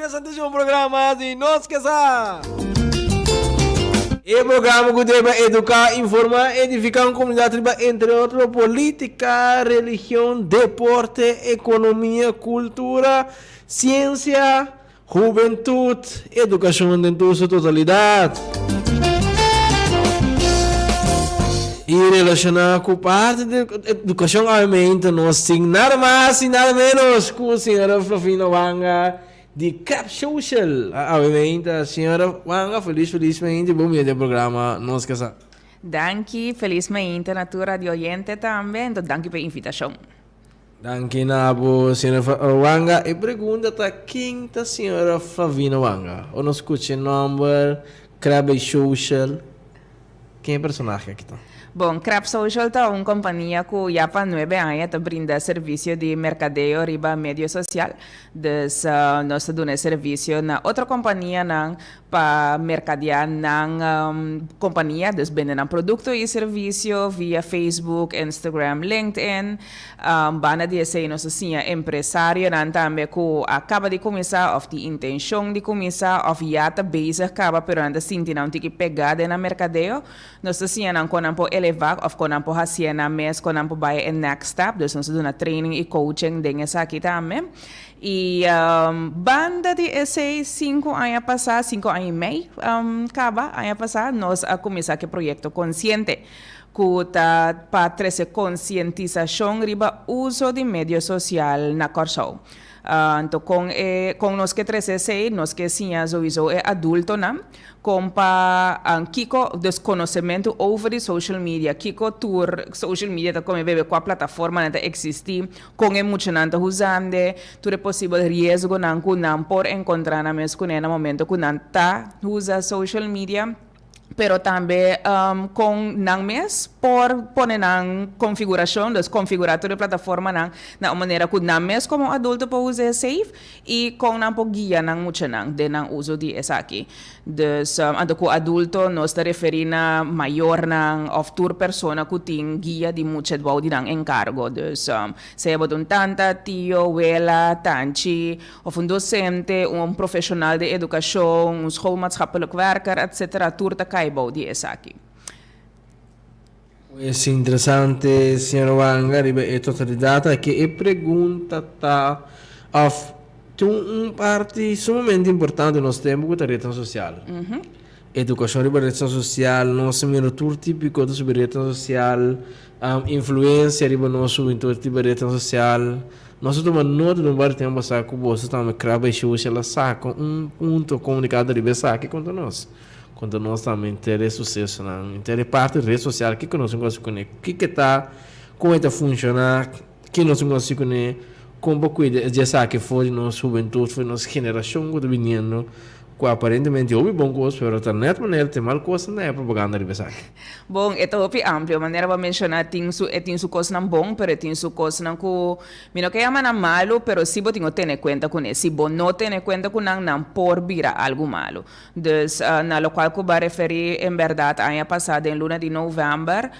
interesantísimo programa di Nos Ke Sa. E programa ku debe eduká, informá, edifiká un komunidat riba entre otro polítika, religion, deporte, ekonomia, kultura, siensia, Hubentut, edukashon den tur su totalidat. I relashoná ku parti di edukashon obviamente nos tin nada mas i nada menos ku señora Flavina Wanga di Cap Social. Obviamente señora Wanga felis felis mainta i bon bini den programa Nos Kasa. Danki, felis mainta na tur radio oyente tambe, enton danki pa e invitashon. Danki na bo, señora Wanga. E pregunta ta ken ta señora Flavina Wanga? O nos scucha e nomber, Crabbe Social, ken e personahe aki ta? Bon, Crab Social ta un compania cu ya pa nuebe aña ta brinda servicio di mercadeo riba medio social. Dus nos ta duna e servicio na otro companianan pa mercadeá nan compania, dus bende nan producto y servicio via Facebook, Instagram, LinkedIn. Banda di esey nos ta siña empresarionan tambe cu a caba di cuminsa of tin intencion di cuminsa of ya ta bezig caba pero nan ta sinti nan un tiki pega den nan mercadeo. Nos ta siña nan con nan por eleva of con nan por hacié nan mes, con nan por bay e next step. Dus nos ta duna training y coaching den esaki tambe. Y banda di esey cinco aña pasa, cinco aña y mei caba aña pasa, nos a cuminsa cu e proyecto Consciente, cu ta pa trece concientisacion riba uso di medio social na Corsou. Anto con e con nos ke trece esey, nos ke siña sowiso e adultonan Kon pa kiko dus konosementu over di social media, kiko tur social media ta kome bebe, kua plataformanan ta eksistí, kon e muchanan ta usando, tur e posibel riesgonan ku nan por enkontrá nan mes kuné na momento ku nan ta usa social media, pero tambe kon nan mes por pone nan konfigurashon, dus konfigurá tur e plataformanan na un manera ku nan mes komo adulto por us'é safe. I kon nan por guia nan muchanan den nan uso di esaki. Dus, anto ku adulto nos ta referí na mayornan òf tur persona ku tin guia di mucha bou di nan enkargo. Dus, sea bo ta un tanta, tio, wela, tanchi, òf un dosente, un profeshonal di edukashon, un schoolmaatschappelijk werker, etsetera, tur ta kai bou di esaki. Pues interesante señor Wanga riba e totalidad aki. E pregunta ta of tin un parti sumamente importante nos tempo cu ta rednan social. Educacion riba rednan social, nos a mira tur tipico ta subi rednan social, influencia riba nos hubentud riba rednan social. Nos a tuma nota den un par di tempo pasa cu boso tambe Krabbe Social a saca un punto comunicado riba esaki contra nos. Konta nos tambe henter e susesonan, henter e parti red sosial, kiko nos tin ku hasi kuné, kiko ta, kon e ta funshoná, ke nos tin ku hasi kuné, kon pa kuida e esaki for di nos hubentut, for di nos generashon ku ta biniendo, ku aparentemente hopi bon kos, pero ta nèt manera tin mal kos na e propaganda riba esaki. Bon, e ta hopi amplio. Manera bo a menshoná, tin su, e tin su kosnan bon, pero e tin su kosnan ku Mi no ke yama nan malu, pero si bo tin ku tene kuenta kuné. Si bo no tene kuenta ku nan, nan por bira algu malu. Dus, na lokual ku bo a referí, en bèrdat aña pasá den luna di novèmber,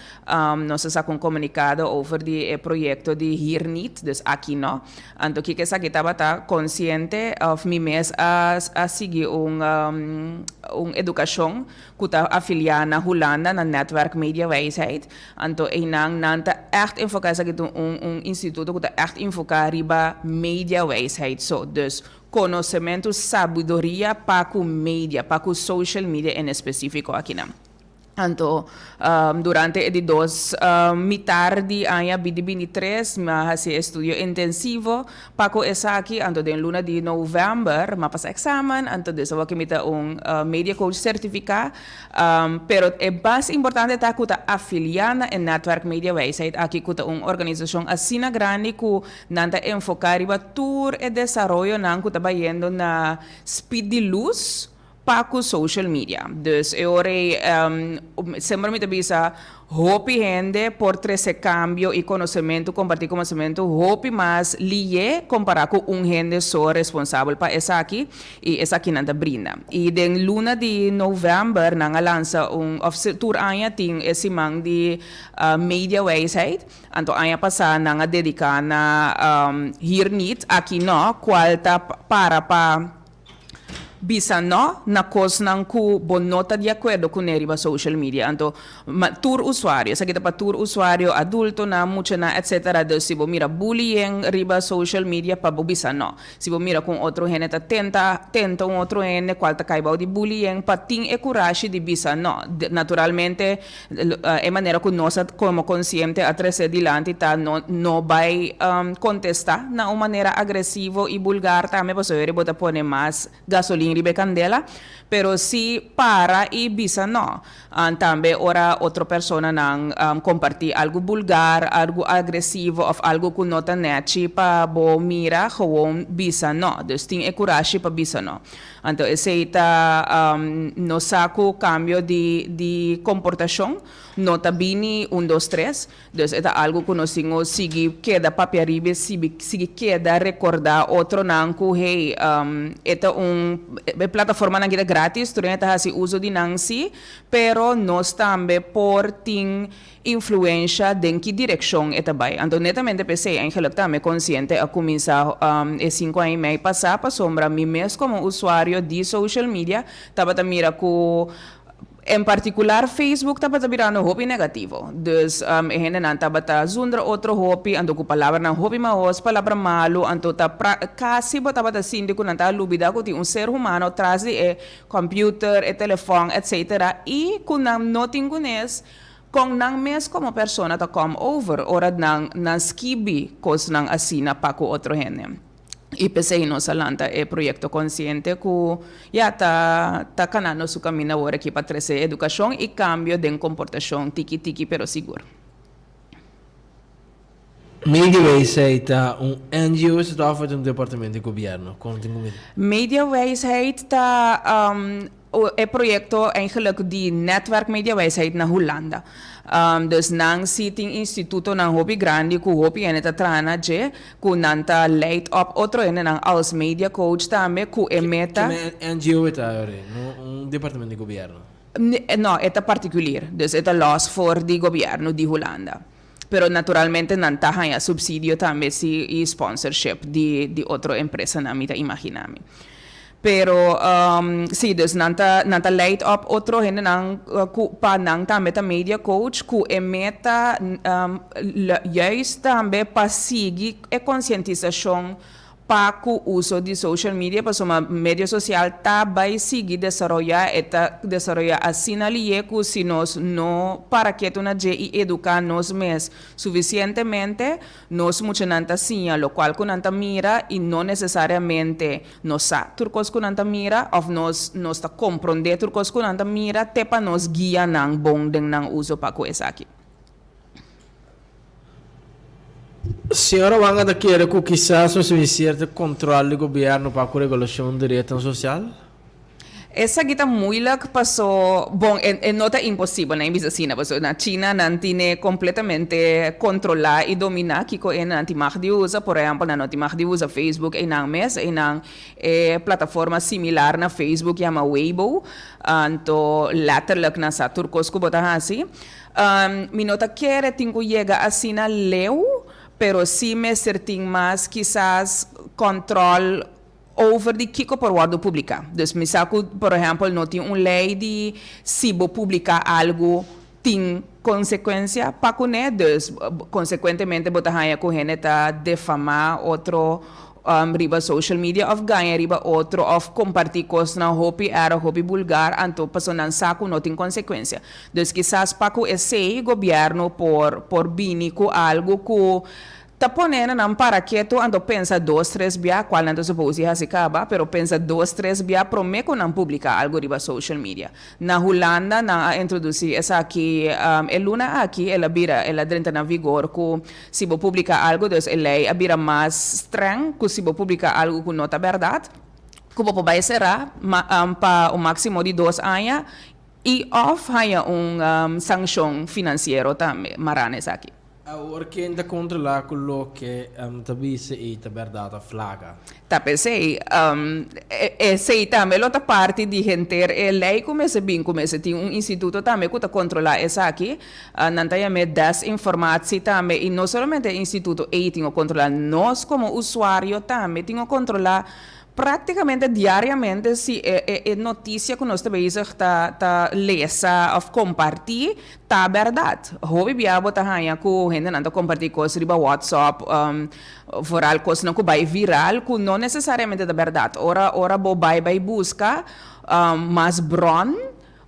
nos a saka un komunikado over di e proyekto di Hier Niet, dus Aki No. Anto kiko esaki tabata? Konsiente òf mi mes a a sigui un un edukashon ku ta afiliá na Hulanda na Netwerk Mediawijsheid. Anto einan nan ta ègt enfoká, esaki ta un un instituto ku ta ègt enfoká riba mediawijsheid so. Dus konosementu, sabiduria pa ku media, pa ku social media en espesífiko akinan. Anto durante e di dos mitar di aña binti binti tres mi a hasi estudio intensivo pa ku esaki, anto den luna di novèmber mi a pasa èksamen, anto des awor ke mi ta un media coach sertifiká. Pero e mas importante ta ku ta afiliá na e Netwerk Mediawijsheid aki ku ta un organisashon asina grandi ku nan ta enfoká riba tur e desaroyonan ku ta bayendo na speed di lus pa ku social media. Dus e ora ei semper mi ta bisa hopi hende por trese kambio i konosementu, kompartí konosementu hopi mas lié kompará ku un hende so responsabel pa esaki i esaki nan ta brinda. I den luna di novèmber nan a lansa un òf tur aña tin e siman di Mediawijsheid. Anto aña pasá nan a dediká na Hier Niet, Aki No, kual ta para pa. Bisa no na kosnan ku bo no ta di akuerdo kuné riba social media. Anto ma tur usuario, esaki ta pa tur usuario, adultonan, muchanan etcetera. Dus si bo mira bullying riba social media pa bo bisa no. Si bo mira ku un otro hende ta tenta tenta un otro hende kual ta kai bou di bullying pa tin e kurashi di bisa no. Naturalmente e manera ku nos a komo konsiente a trese dilanti ta no no bai kontestá na un manera agresivo i bulgar tambe pasobra bo ta pone mas gasolin riba e kandela, pero si para i bisa no. Tambe ora otro personanan kompartí algu bulgar, algu agresivo òf algu ku no ta nèchi pa bo mira, gewoon bisa no. Dus tin e kurashi pa bisa no. Anto esei ta nos sa ku kambio di di komportashon no ta bini un dos tres. Dus e ta algu ku nos tin ku sigui keda papia riba e sigui keda rekordá otronan ku hey e ta un e plataformanan aki ta gratis tur hende ta hasi uso di nan si pero nos tambe por tin influensha den ki direkshon e ta bai. Anto netamente p'esei eigenlijk tambe Konsiente a kuminsá e sinku aña i mei pasá pasobra mi mes komo usuario di social media tabata mira ku en partikular Facebook tabata birando hopi negativo. Dus e hendenan tabata zundra otro hopi anto ku palabranan hopi mahos, palabra malu, anto ta kasi bo tabata sinti ku nan ta lubida ku tin un ser humano tras di e computer, e telefòn, etcetera i ku nan no tin kunes Kon nan mes komo persona ta kom over ora nan nan skibi kosnan asina pa ku otro hende. I p'esei nos a lanta e proyekto Konsiente ku ya ta ta kanando su kaminda awor aki pa trese edukashon i kambio den komportashon tiki tiki pero sigur. Mediawijsheid ta un NGO is het of het un departamento di gobierno? Kon tin ku mira? Mediawijsheid ta e proyekto eigenlijk di Netwerk Mediawijsheid na Hulanda. Dus nan si tin institutonan hopi grandi ku hopi hende ta traha na dje, ku nan ta leid op otro hendenan als media coach tambe ku e meta. Keme NGO e ta ahora, no un departamento di gobierno? No, e ta particulier, dus e ta los for di gobierno di Hulanda. Pero naturalmente nan ta haña subsidio tambe si y sponsorship di di otro empresanan mi ta imagina mi. Pero si dus nan ta nan ta leid op otro hendenan cu pa nan tambe ta media coach cu e meta juist tambe pa sigui e concientisacion Pa ku uso di social media pasobra medio sosial ta bai sigui desaroyá, e ta desaroyá asina lié ku si nos no para ketu na dje i eduká nos mes sufisientemente, nos muchanan ta siña lokual ku nan ta mira i no nesesariamente nos sa tur kos ku nan ta mira òf nos nos ta komprondé tur kos ku nan ta mira te pa nos guia nan bon den nan uso pa ku esaki. Señora Wanga ta kere ku kisas nos tin sierto kontrol di gobièrnu pa ku regulashon di retnan sosial? Esaki ta moeilijk paso, bon, e no ta imposibel, nan e bisa asina, paso na China nan tine kompletamente kontrolá i dominá kiko e nan tin mag di usa, por ehèmpel nan no tin mag di usa Facebook einan mes, einan e plataforma similar na Facebook yama Weibo, anto letterlijk nan sa tur kos ku bo ta hasi. Mi no ta kere tin ku yega asina leu, pero si mester tin mas kisas kòntròl over di kiko por wòrdu publiká. Dus mi sa ku por ehèmpel no tin un lei di si bo publiká algu tin konsekuensia pa kuné, dus konsekuentemente bo ta haña ku hende ta defamá otro riba social media of gaña riba otro of comparti cosnan hopi erg, hopi bulgar, anto pasobra nan sa cu no tin consecuencia. Dus kisas pa cu esey gobierno por por bini cu algo cu ta pone na nan para keto anto pensa dos tres bia, cual nan ta suppose di haci caba, pero pensa dos tres bia prome cu nan publica algo riba social media. Na Hulanda nan a introduci esaki e luna aki, el a bira, el a drenta na vigor cu Si bo publica algo, dus e ley a bira mas streng cu si bo publica algo cu no ta berdad, cu bo por bay cera pa un maximo di dos aña y of haya un sancion financiero tambe mara na esaki. Awor ken ta controla cu loke ta bisa y ta berdad of flaga? Ta p'esei, esei tambe lo ta parti di henter e lei ku mester bin ku mester tin un instituto tambe ku ta kontrolá esaki. Nan ta yam'é desinformatie tambe i no solamente e instituto ei tin ku kontrolá, nos komo usuario tambe tin ku kontrolá. Práktikamente diariamente si e notisia ku nos ta bezig ta lesa òf kompartí ta bèrdat. Hopi bia bo ta haña ku hendenan ta kompartí kos riba WhatsApp, vooral kosnan ku bai viral ku no nesesariamente ta bèrdat. Ora bo bai bai buska mas bron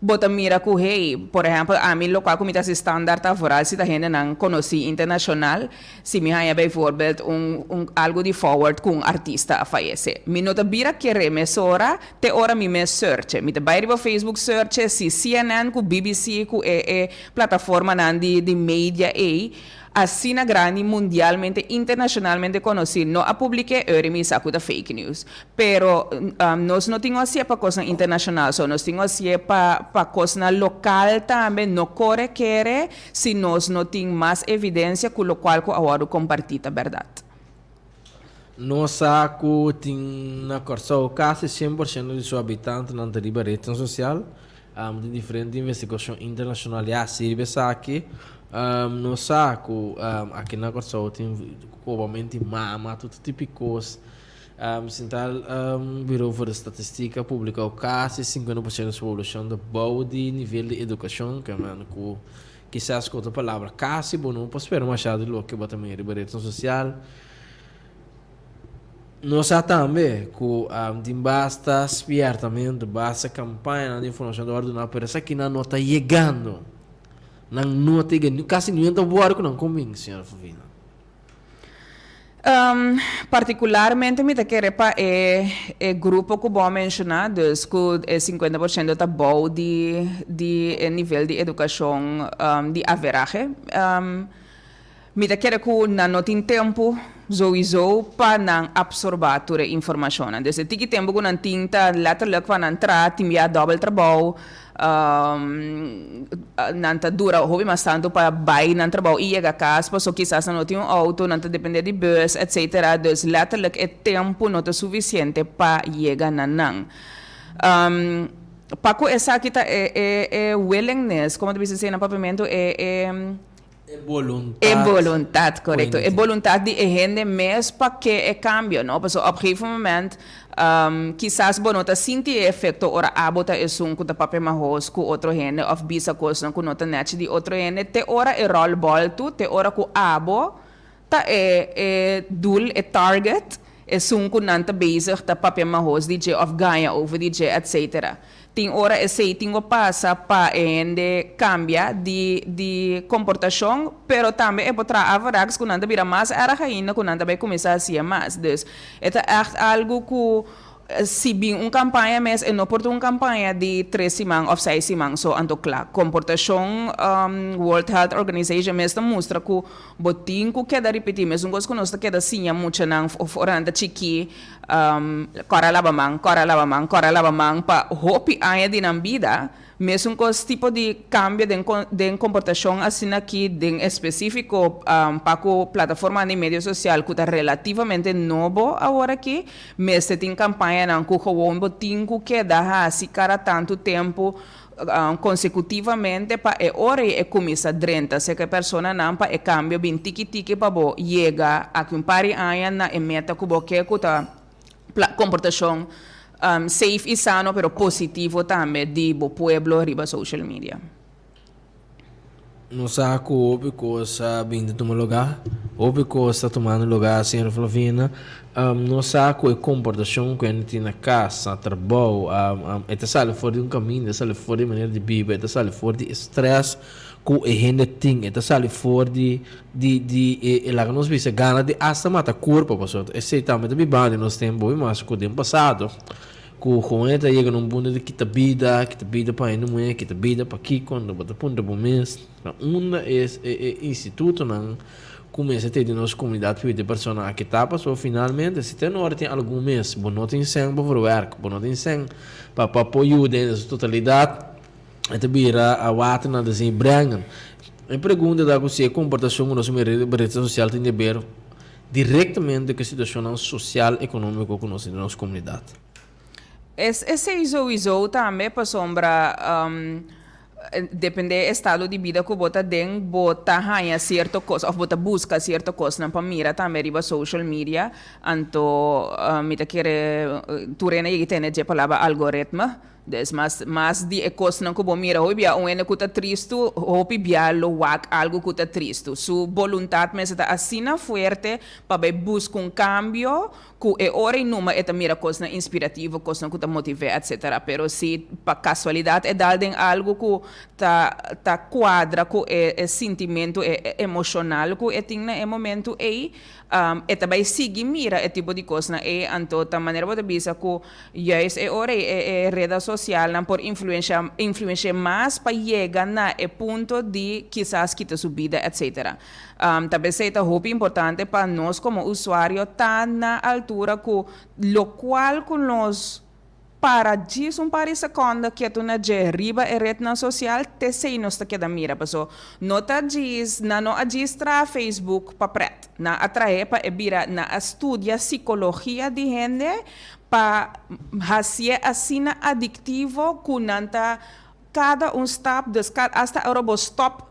Bo ta mira ku hey, por ehèmpel ami lokual ku mi ta hasi standaard ta vooral si ta hendenan konosí internashonal, si mi haña bijvoorbeeld un un algu di forward ku un artista a fayesé. Mi no ta bira keré mesora te ora mi mes searche. Mi ta bai riba Facebook searche si CNN ku BBC ku e e plataformanan di di media ei asina grandi mundialmente internashonalmente konosí no a publik'é ora mi sa ku ta fake news. Pero nos no tin hasié pa kosnan internashonal so, nos tin hasié pa pa kosnan lokal tambe, no kore kere si nos no tin mas evidensia ku lokual ku a wòrdu kompartí ta bèrdat. Nos sa ku tin na Kòrsou kasi 100% di su habitantenan ta riba retnan sosial. Tin diferente investigashon internashonal ya hasi riba esaki. Nos sa ku aki na Kòrsou tin kobamentu di mama, tur tipo di kos. Centraal Bureau voor de Statistiek a publica cu casi 50% di su poblacion ta bou di nivel di educacion, ke men cu kisas cu otro palabra casi bo no por spera masha di loke bo ta mira riba rednan social. Nos sa tambe cu tin basta spiertamento, basta campañanan di informacion ta worde duna pero esakinan no ta yegando, nan no ta yegando, casi niun ta worde cu nan comin, señora Fovina. Particularmente mi ta kere pa e e grupo cu bo a menciona, dus cu e 50% ta bou di di e nivel di educacion di averahe. Mi ta kere cu nan no tin tempo souiso pa nan absorba tur e informacionnan. Dus e tiki tempo cu nan tin ta letterlijk pa nan traha, tin bia dobel trabou. Nan ta dura hopi mas tantu pa bai nan trabou i yega kas paso kisas nan no tin un outo, nan ta depende di bus etcetera. Dus letterlijk e tempu no ta sufisiente pa yega na nan. Pa ku esaki ta e e e willingness, komo ta bisa esei na papiamentu, e e. E boluntat. E boluntat, korekto. E boluntat di e hende mes pa ke e kambio, no? Pasobra op gegeven moment, kisas bo no ta sinti e efekto ora abo ta esun ku ta papia mahos ku otro hende òf bisa kosnan ku no ta nèchi di otro hende, te ora e ròl bòltu, te ora ku abo ta e e doel, e target, esun ku nan ta bezig ta papia mahos di dje òf gaña over di dje, etcetera. Tin ora esei tin ku pasa pa e hende kambia di di komportashon, pero tambe e por traha averaks ku nan ta bira mas erg ainda ku nan ta bai kuminsá hasié mas. Dus e ta ègt algu ku si bin un kampaña mes e no por ta un kampaña di tres siman òf seis siman so anto kla. Komportashon World Health Organization mes ta mustra ku bo tin ku keda ripití mesun kos ku nos ta keda siña muchanan òf ora nan ta chikí. Kòrda laba man, kòrda laba man, kòrda laba man pa hopi aña di nan bida. Mesun kos tipo di kambio den den komportashon asina aki den espesífiko pa ku plataformanan di medio sosial ku ta relativamente nobo awor aki, mester tin kampañanan ku gewoon bo tin ku keda hasi kada tantu tempu Konsekutivamente pa e ora ei e kuminsá drenta serka e personanan pa e kambio bin tiki tiki pa bo yega aki un par di aña na e meta ku bo ke ku ta komportashon safe i sano pero positivo tambe di bo pueblo riba social media. Nos sa ku hopi kos a bin ta tuma lugá, hopi kos ta tumando lugá, señora Flavina. Nos sa ku e komportashon ku hende tin na kas, na trabou, e ta sali for di un kaminda, e ta sali for di manera di biba, e ta sali for di e strès ku e hende tin, e ta sali for di di di e laga nos bisa gana di asta mata kurpa, pasobra esei tambe ta bibando den nos tempu hopi mas ku den pasado. Ku hoen ta yega na un punto di kita bida, kita bida pa hende muhé, kita bida pa kiko, anto bo ta puntra bo mes na unda e e institutonan ku mester tei den nos komunidat pa yuda e persona aki ta pasobra finalmente si te nora tin algun mes bo no tin sèn pa verwerk, bo no tin sèn pa pa por yuda den su totalidat e ta bira a water na de zee brengen. E pregunta ta ku si e komportashon ku nos mira riba ret sosial tin di aber Direktamente ku e situashonnan sosial ekonómiko ku nos tin den nos komunidat. Esei souiso tambe pasobra Depende estado di bida ku bo ta den, bo ta haña sierto kos òf bo ta buska sierto kosnan pa mira tambe riba social media. Anto mi ta kere tur hende yegi tene dje palabra algoritme. Dus mas mas di e kosnan ku bo mira hopi bia un hende ku ta tristu hopi bia lo wak algu ku ta tristu. Su boluntat mester ta asina fuerte pa bai buska un kambio ku e ora i numa e ta mira kosnan inspirativo, kosnan ku ta motiv'é etsetera. Pero si pa kasualidat e dal den algu ku ta ta kuadra ku e e sintimentu e emoshonal ku e tin na e momentu ei, e ta bai sigui mira e tipo di kosnan ei. Anto ta manera bo ta bisa ku Juist e ora ei e reda socialnan por influencia influenci'é mas pa yega na e punto di kisas kita su bida etc. Ta p'esei ta hopi importante pa nos como usuario ta na altura cu locual cu nos para djis un par di seconda ketu na dje riba e rednan social t'esei nos ta keda mira paso no ta djis nan no a djis traha Facebook pa pret nan a trahe pa e bira nan a studia psicologia di hende Pa hacié asina adictivo cu nan ta cada un stap, dus hasta ora bo stop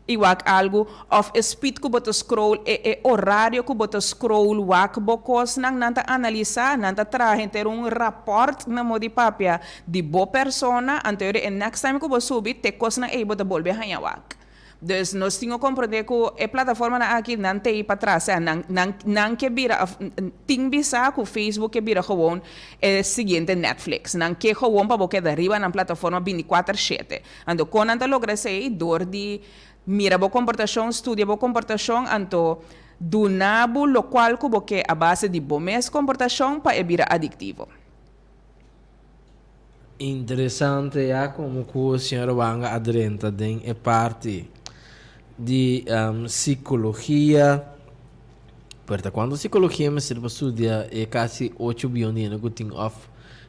y wak algo, of e speed cu bo ta scroll, e e horario cu bo ta scroll wak bo cosnan, nan ta analisa, nan ta traha henter un rapport na modi papia di bo persona, anto e next time cu bo subi te cosnan ey bo ta bolbe haña wak. Dus nos tin ku komprondé ku e plataformanan aki nan ta ei pa tras, sea nan nan nan ke bira òf tin bisa ku Facebook ke bira gewoon e siguiente Netflix. Nan ke gewoon pa bo keda riba nan plataforma bintikuater shete. Anto kon nan ta logra esei? Dor di mira bo komportashon, studia bo komportashon, anto duna bo lokual ku bo ke a base di bo mes komportashon pa e bira adiktivo. Interesante ya como cu señora Wanga a drenta den e parti di psicologia. Pero ta cuanto psicologia mester pa studia e casi ocho biyon di hende cu tin of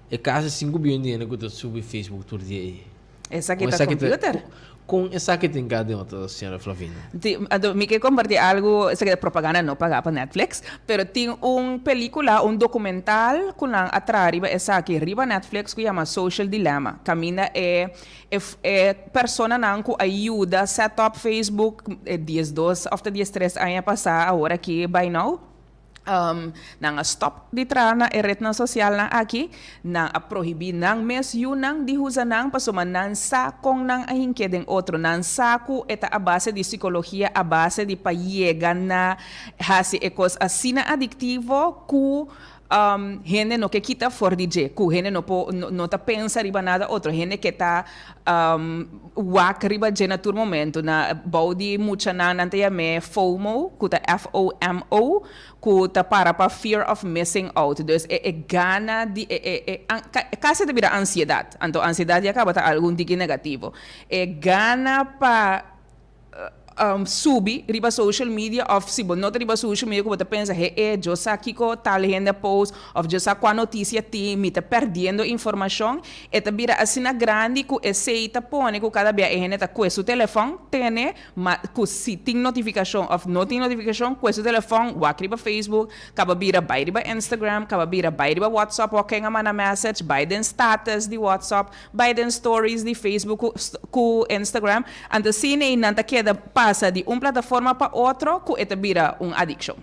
e casi cinco biyon di hende cu ta subi Facebook tur dia ey? Esaki ta computer. Con esaki tin ka den otro, señora Flavina? Ti, anto mi ke comparti algo, esaki ta propaganda no paga pa Netflix, pero tin un pelicula, un documental cu nan a traha riba esaki riba Netflix cu yama Social Dilemma, caminda e e e personanan cu a yuda set up Facebook e diesdos of ta diestres aña pasa awor aki by now, Nan a stòp di traha na e retnan sosialnan aki. Nan a prohibí nan mes yunan di usa nan pasobra nan sa kon nan a hink'é den otro. Nan sa ku e ta a base di sikologia, a base di pa yega na hasi e kos asina adiktivo ku hende no ke kita for di dje, ku hende no por no ta pensa riba nada otro. Hende ke ta Wak riba dje na tur momento. Na bou di muchanan nan ta yam'é FOMO, ku ta F-O-M-O, ku ta para pa fear of missing out. Dus e e gana di e e e kasi ta bira ansiedat. Anto ansiedat ya kaba ta algu un tiki negativo. E gana pa subi riba social media of si bo no ta riba social media ku bo ta pensa he e djo sa kiko tal hende a post of djo sa kua notisia tin mi ta perdiendo informashon e ta bira asina grandi ku esei ta pone ku kada bia e hende ta kue su telefòn tene ma ku si tin notifikashon of no tin notifikashon kue su telefòn wak riba Facebook kaba bira bai riba Instagram kaba bira bai riba WhatsApp wak ken a manda message bai den status di WhatsApp Bai den stories di Facebook ku ku Instagram, anto asina ei nan ta keda pasa di un plataforma pa otro ku e ta bira un adikshon.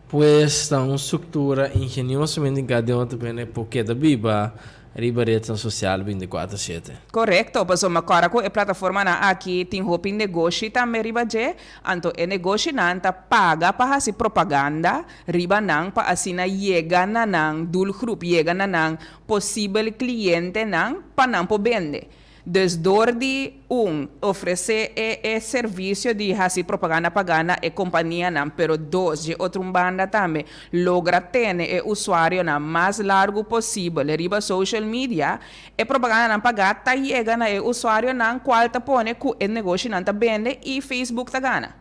Pues ta un struktura ingeniosamente hinká den otro pene por keda biba riba retnan sosial bintikuater shete. Korekto, pasobra kòrda ku e plataformanan aki tin hopi negoshi tambe riba dje, anto e negoshinan ta paga pa hasi propaganda riba nan pa asina yega na nan doelgroep, yega na nan posibel clientenan pa nan por bende. Dus door di, un, ofrece e e servicio di haci propaganda paga na e companianan, pero dos, dje otro un banda tambe, logra tene e usuarionan mas largo posibel riba social media, e propagandanan paga ta yega na e usuarionan cual ta pone cu e negoshinan ta bende y Facebook ta gana.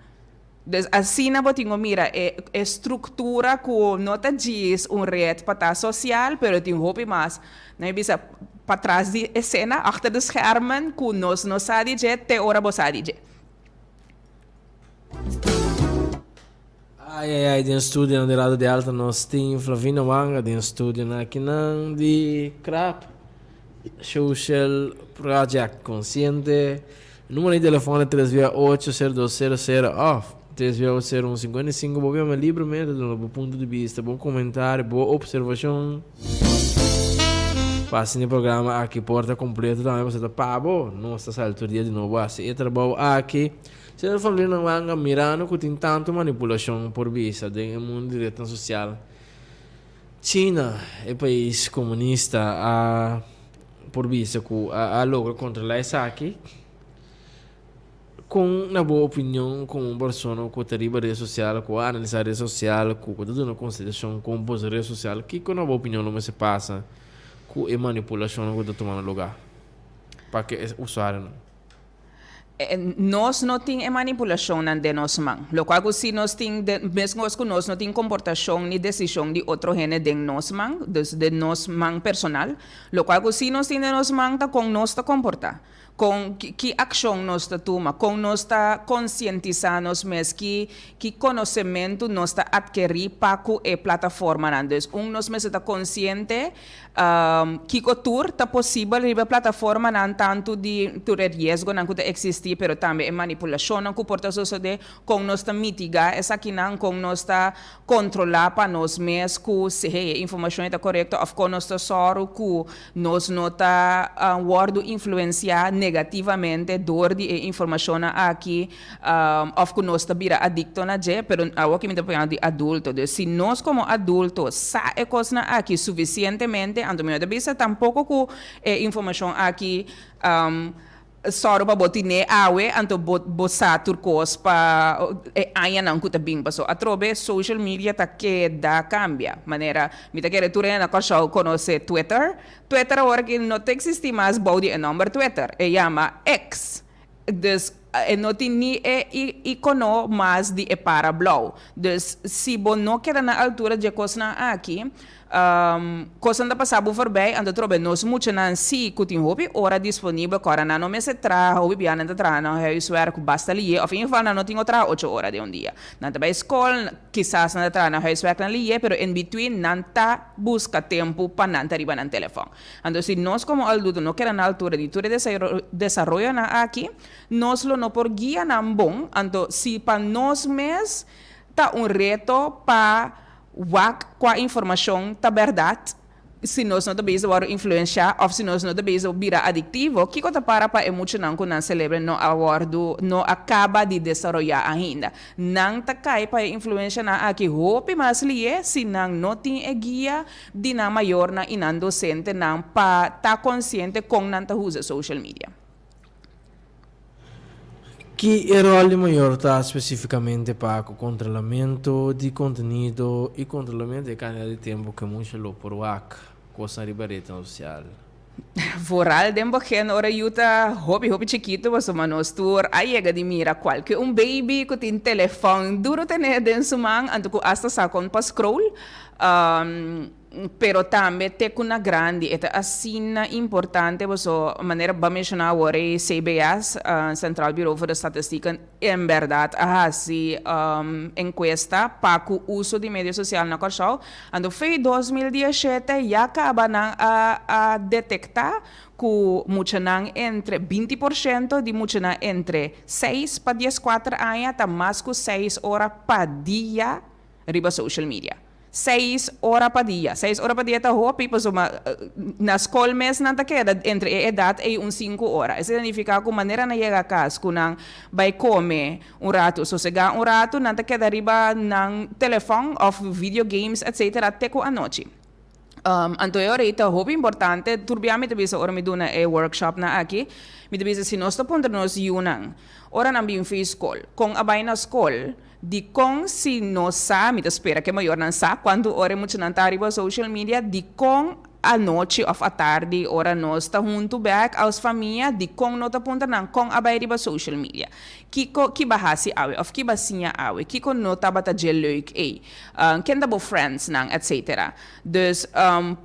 Dus asina bo tin ku mira e e struktura ku no ta djis un red pa ta sosial, pero tin hopi mas, nan e bisa, patras di esena, achter de schermen, ku nos no sa di dje te ora bo sa di dje. Ai ai ai den studionan di Radio Delta nos tin Flavina Wanga den studionan akinan di Krap. Social Project Konsiente. Numero di telefòn ta 3 via 8 0200 òf 3 via 8 01 55. Bo yama libremente, duna bo punto di bista, bo komentario, bo opservashon. Pa asina e programa aki por ta kompleto tambe pasobra ta pa bo. Nos ta sali tur dia di nobo hasi e trabou aki. Señor Fablina Wanga, mirando ku tin tantu manipulashon por bisa den e mundu di retnan sosial, China, e pais komunista a por bisa ku a logra kontrolá esaki. Kon na bo opinion komo un persona ku ta riba ret sosial, ku a analisá ret sosial, ku ta duna konsiderashon kon boso ret sosial, kiko na bo opinion lo mester pasa ku e manipulashonnan ku ta tumando lugá pa ku e usuarionan? Nos no tin e manipulashonnan den nos man. Lokual ku si nos tin, meskos ku nos no tin komportashon ni desishon di otro hende den nos man, dus den nos man personal, lokual ku si nos tin den nos man ta kon nos ta komportá, kon ki akshon nos ta tuma, kon nos ta konsientisá nos mes, ki ki konosementu nos ta atkerí pa ku e plataformanan. Dus un nos mester ta konsiente Kiko tur ta posibel riba e plataformanan tantu di tur e riesgonan ku ta eksistí pero tambe e manipulashonnan ku por ta sosodé, kon nos ta mitigá esakinan, kon nos ta kontrolá pa nos mes ku si hey e informashon ei ta korekto òf kon nos ta sòru ku nos no ta wòrdu influensiá negativamente dor di e informashonnan aki. Of ku nos ta bira adikto na dje, pero awor ki mi ta papiando di adulto. Dus si nos komo adulto sa e kosnan aki sufisientemente, anto mi no ta bisa tampoko ku e informashon aki sòru pa bo tine awe, anto bo bo sa tur kos pa e añanan ku ta bin. Paso atrobe social media ta keda kambia. Manera mi ta kere tur hende na Kòrsou konosé Twitter. Twitter awor aki no ta eksistí mas bou di e nòmber Twitter, e yama X. Dus e no tin ni e icono mas di e para blauw. Dus si bo no keda na altura dje cosnan aki, cosnan ta pasa bo voorbij, anto trobe nos muchanan si cu tin hopi ora disponibel, cu ora nan no mester traha, hopi bia nan ta traha nan huiswerk basta liye, of in ieder geval nan no tin cu traha ocho ora den un dia. Nan ta bay scol, kisas nan ta traha nan huiswerk nan liye, pero in between nan ta busca tempo pa nan ta riba nan telefon. Anto si nos komo adulto no keda na altura di tur e desaroyonan aki, nos lo no por guia nan bon. Anto si pa nos mes ta un reto pa wak kua informashon ta bèrdat, si nos no ta bezig wòrdu influenshá òf si nos no ta bezig bira adiktivo, kiko ta para pa e muchanan ku nan selebre no a wòrdu, no a kaba di desaroyá ainda? Nan ta kai pa e influenshanan aki hopi mas lié si nan no tin e guia di nan mayornan i nan dosentenan pa ta konsiente kon nan ta usa social media. Ki e ròl di mayor ta spesífikamente pa ku kontrolamentu di kontenido i kontrolamentu di e kantidat di tempu ku e mucha lo por wak kosnan riba retnan sosial? Vooral den begin ora yu ta hopi hopi chikitu pasobra nos tur a yega di mira kualke un baby ku tin telefòn duru tene den su man anto ku asta sa kon pa scroll. Pero tambe te ku na grandi e ta asina importante paso manera bo a menshoná awor e CBS, Centraal Bureau voor de Statistieken, en bèrdat a hasi enkuesta pa ku uso di medio sosial na Kòrsou. Anto fei 2017 ya kaba nan a a detektá ku muchanan entre 20% di muchanan entre seis pa dieskuater aña ta mas ku seis ora pa dia riba social media. Seis ora pa dia. Seis ora pa dia ta hopi pasobra na skol mes nan ta keda entre e edat ei un sinku ora. Esei ta nifiká ku manera nan yega kas ku nan bai kome un ratu, sosegá un ratu, nan ta keda riba nan telefòn òf video games etsetera te ku anochi. Anto e ora ei ta hopi importante, tur bia mi ta bisa ora mi duna e workshopnan aki, mi ta bisa si nos ta puntra nos yunan ora nan bin fi skol, kon a bai na skol, Dikon si nos sa, mi ta spera ku e mayornan sa kuantu ora e muchanan ta riba social media, dikon anochi òf atardi ora nos ta huntu bèk als famia, dikon no ta puntra nan kon a bai riba social media? Kiko ki ba hasi awe òf ki ba siña awe? Kiko no tabata dje leuk ei? Ken ta bo friendsnan? Etcetera. Dus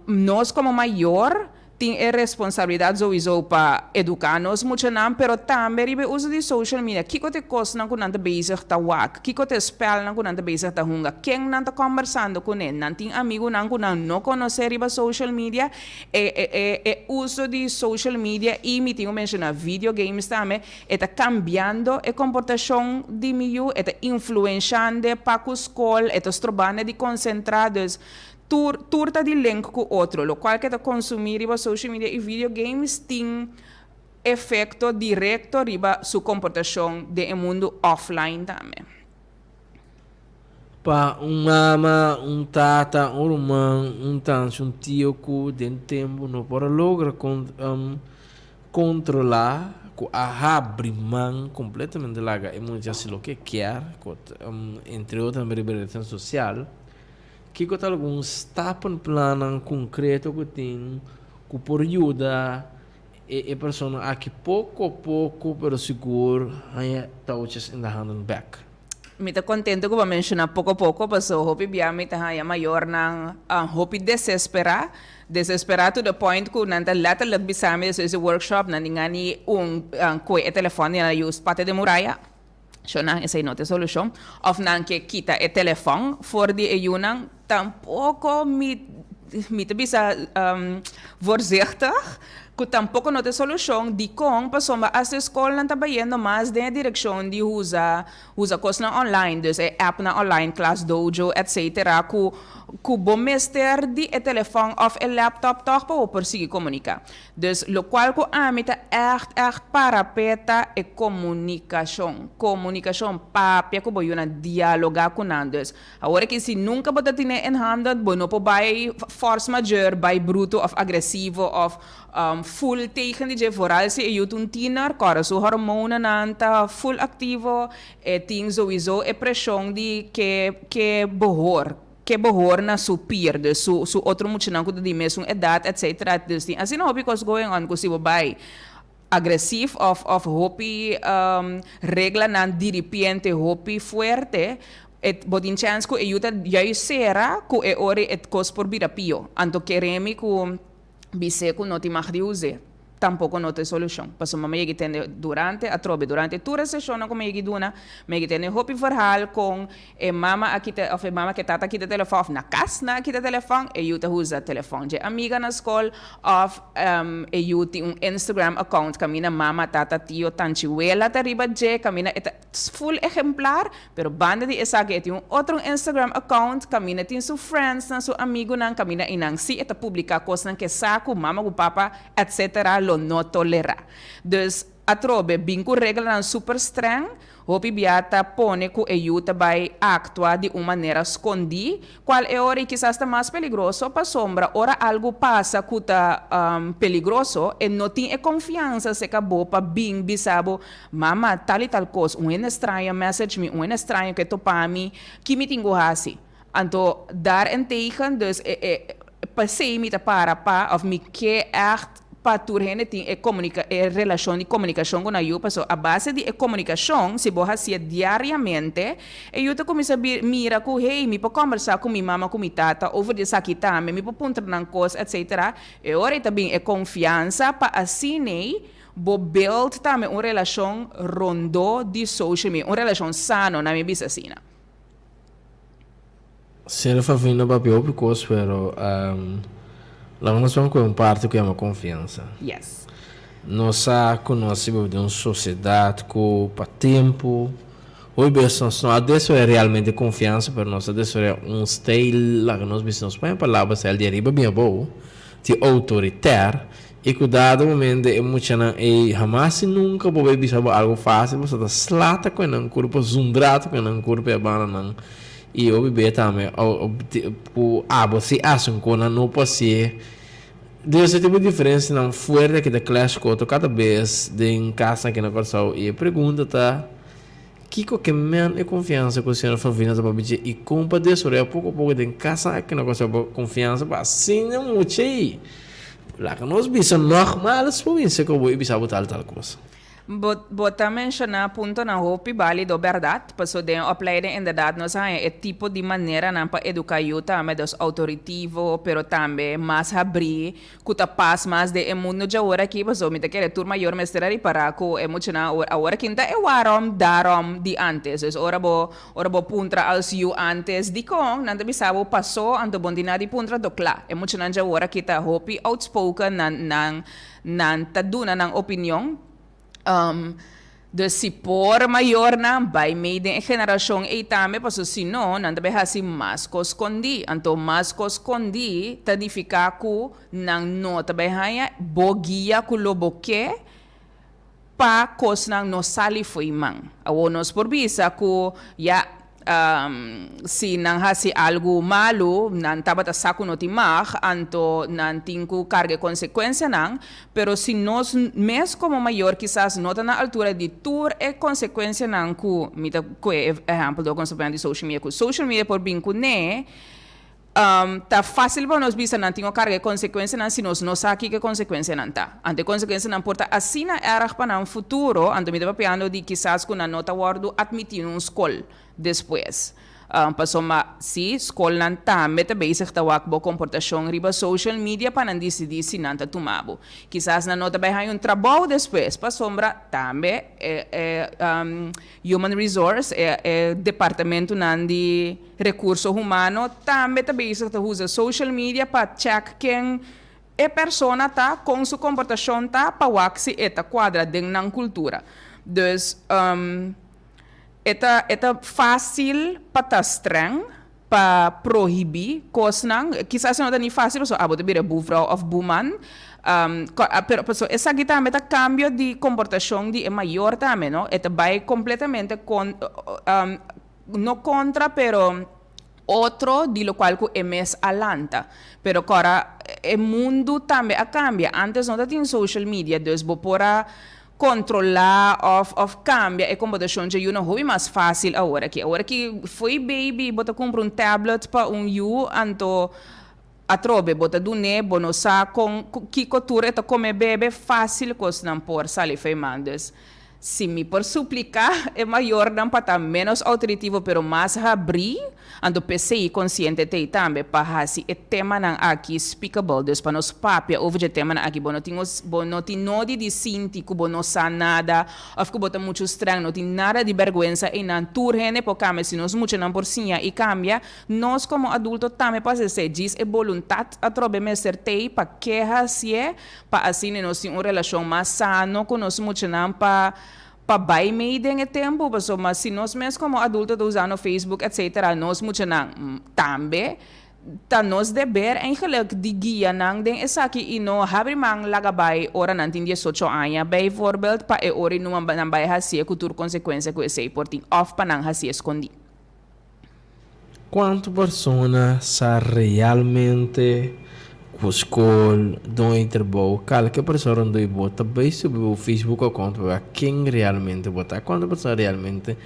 nos komo mayor. Tin e responsabilidat souiso pa eduká nos muchanan, pero tambe riba e uso di social media. Kiko ta e kosnan ku nan ta bezig ta wak? Kiko ta e spèlnan ku nan ta bezig ta hunga? Ken nan ta kòmbersando kuné? Nan tin amigunan ku nan no konosé riba social media? E e e e uso di social media i mi tin ku menshoná video games tambe, e ta kambiando e komportashon di mi yu, e ta influenshando pa ku skol, e ta strobando di konsentrá. Dus Tur tur ta di link ku otro. Lokual ke ta konsumí riba social media i video games tin efekto direkto riba su komportashon den e mundu offline tambe. Pa un mama, un tata, un ruman, un tanchi, un tio ku den tempu no por a logra kontrolá, ku a habri man kompletamente laga e mucha hasi loke e kier, ku entre otro tambe riba retnan sosial. Kiko ta algun stappen plannan konkreto ku tin ku por yuda e e persona aki poko poko pero sigur haña touwtjes in de handen bek? Mi ta kontento ku bo a menshoná poko poko paso hopi bia mi ta haña mayornan hopi desesperá, desesperá to the point ku nan ta letterlijk bisa mi despues di workshop nan di ngani un kue e telefòn di nan a use pata den muraya. Shonnan, esei no ta e solushon. Òf nan ke kita e telefòn for di e yunan, tampoko mi mi ta bisa voorzichtig ku tampoko no ta e solushon. Dikon? Pasobra asta e skolnan ta bayendo mas den e direkshon di usa usa kosnan online, dus e appnan online, Class Dojo, etcetera, ku ku bo mester di e telefòn òf e laptop tòg pa bo por sigui komuniká. Dus lokual ku ami ta ègt ègt para p'e ta e komunikashon. Komunikashon, papia ku bo yunan, dialogá ku nan. Dus awor aki si nunka bo ta tine en handen, bo no por bai force majeure, bai bruto òf agresivo òf full tegen di dje, vooral si e yu ta un tiener, kòrda su hormonanan ta full aktivo, e tin souiso e preshon di ke ke bohor. Ke bohor na su peer, dus su su otro muchanan ku ta di mesun edat etcetera. Dus tin asina hopi kos going on ku si bo bai agresief of of hopi reglanan diripiente hopi fuerte e bo tin chèns ku e yu ta juist sera ku e ora e kos por bira pio. Anto kere mi ku bis'é ku no tin mag di us'é. Tampoco no ta e solucion. Pasobra mi a yega tende durante, atrobe, durante tur e sesionnan cu mi a yega duna, mi a yega tende hopi verhaal con e mama a kita, of e mama cu e tata a kita telefon, of na cas nan a kita telefon, e yu ta usa telefon dje amiga na scol, of e yu tin un Instagram account caminda mama, tata, tio, tanchi, wela ta riba dje, caminda e ta full ejemplar, pero banda di esaki e tin un otro Instagram account kaminda tin su friendsnan, su amigunan, kaminda einan sí e ta publiká kosnan ke sa ku mama ku papa etc. Lo no tolerá. Dus atrobe bin ku reglanan super streng, hopi bia ta pone ku e yu ta bai aktua di un manera skondí, Cual e ora y kisas ta mas peligroso pasobra ora algo pasa cu ta peligroso e no tin e confiansa seca bo pa bin bisa bo, Mama, tal y tal cos, un hende straño a message mi, un hende straño ke topa mi, ki mi tin cu haci? Anto daarentegen dus e e p'esey mi ta para pa of mi ke echt pa tur hende tin e comunica e relacion di comunicacion cu nan yu paso a base di e comunicacion si bo hacié diariamente e yu ta cuminsa mira cu hey mi por combersa cu mi mama cu mi tata over di esaki tambe mi por puntra nan cos etc e ora ei ta bin e confiansa pa asin'ei bo build tambe un relacion rondó di social media un relacion sano nan mi bisa asina. Sero Favino papia hopi kos pero laga nos pon ku e un parti ku yama konfiansa. Yes. Nos sa ku nos a biba den un sosiedat ku pa tempu hopi bes nos no a desaroya realmente konfiansa pero nos a desaroya un stijl laga nos bisa nos pon e palabra stijl di ariba bin abou di outoriter i ku dado momento e muchanan ei hamas i nunka bo bay bisa bo algu fásil pasobra ta slata ku e nan kurpa zundrata ku e nan kurpa e banda nan. I hopi be tambe ku abo si hasi un kos nan no por hasié. Dios e tipo di diferensianan fuerte ki ta clash ku otro kada bes den kasnan aki na Kòrsou. I e pregunta ta, kiko ke men e konfiansa ku señor Favina ta papia dje i kon pa desaroyá poko a poko den kasnan aki na Kòrsou pa konfiansa pa asina mucha ei? Laga nos bisa nògmaals por binse ku bo i bisa bo tal tal kos. Bo ta menshoná puntonan hopi bálido bèrdat, paso den opleiding inderdaad nos a haña e tipo di maneranan pa eduká yu tambe, dus outoritivo, pero tambe mas habrí, ku ta pas mas den e mundu djawor aki, paso mi ta kere tur mayor mester a ripará ku e muchanan awor awor aki no ta e waarom daarom di ántes, dus ora bo ora bo puntra als yu ántes dikon, nan ta bisa bo pasó, anto bo no tin nada di puntra, anto kla, e muchanan djawor aki ta hopi outspoken, nan nan Nan ta duna nan opinion. Dus si por mayornan bai mei den e generashon ei tambe, pasobra si no, nan ta bai hasi mas kos skondí. Anto mas kos skondí ta nifiká ku nan no ta bai haña bo guia ku lo bo ke pa kosnan no sali fo'i man. Awor nos por bisa ku ya si nan hasi algu malu, nan tabata sa ku no tin mag, anto nan tin ku karga e konsekuensianan. Pero si nos mes komo mayor kisas no ta na altura di tur e konsekuensianan ku, mi ta kohe e ehèmpel dor ku nos ta poniendo di social media, ku social media por bin kuné, Ta fácil pa nos bisa nan tin o carga e consecuencianan si nos no sa kiko e consecuencianan ta. Anto e consecuencianan por ta asina erg pa nan futuro, anto mi ta papiando di kisas cu nan no ta wordo admiti na un scol despues. Pasobra si, scolnan tambe ta bezig ta wak bo comportacion riba social media pa nan dicidi si nan ta tuma bo. Kisas nan no ta bay haña un trabou despues pasobra tambe e e human resource, e e departamentonan di Recurso humano tambe ta bezig ta usa social media pa check ken e persona ta, con su comportacion ta, pa wak si e ta cuadra den nan cultura. Dus, e ta e ta facil pa ta streng, pa prohibi cosnan. Kisas e no ta ni facil pasobra abo ta bira buurvrouw of buurman, pero pasobra esaki tambe ta cambio di comportacion di e mayor tambe, no? E ta bay completamente con. No kontra pero otro di lokual ku e mes a lanta. Pero kora e mundu tambe a kambia. Antes no ta tin social media dus bo por a kontrolá òf òf kambia e komportashon dje yu na hopi mas fásil awor aki. Awor aki fo'i baby bo ta kumpra un tablet pa un yu anto atrobe bo ta dun'é bo no sa kon kiko tur e ta kome bebe fásil kosnan por sali fo'i man. Dus Si mi por supliká e mayornan pa ta ménos outoritivo pero mas habrí, anto p'esei konsiente t'ei tambe pa hasi e temanan aki speakable, dus pa nos papia over dje temanan aki. Bo no tin bo no tin nodi di sinti ku bo no sa nada òf ku bo ta muchu strèng, no tin nada di bèrgwensa einan. Tur hende por kambia, si nos muchanan por siña i kambia, nos komo adulto tambe por hasi esei. Djis e boluntat atrobe mester t'ei pa ke hasié. Pa asina nos tin un relashon mas sano ku nos muchanan pa pa bai mei den e tempu, pasobra si nos mes komo adulto ta usando Facebook etcetera nos muchanan tambe ta nos deber eigenlijk di guia nan den esaki i no habri man laga bai ora nan tin diesocho aña bijvoorbeeld pa e ora i numa nan bai hasié ku tur konsekuensia ku esei por tin òf pa nan hasié skondí. Kuantu persona sa realmente ku skol, don i trabou? Kalke persona rondó i bo ta bai subi bo Facebook account pa wak ken realmente bo ta. Kuantu persona realmente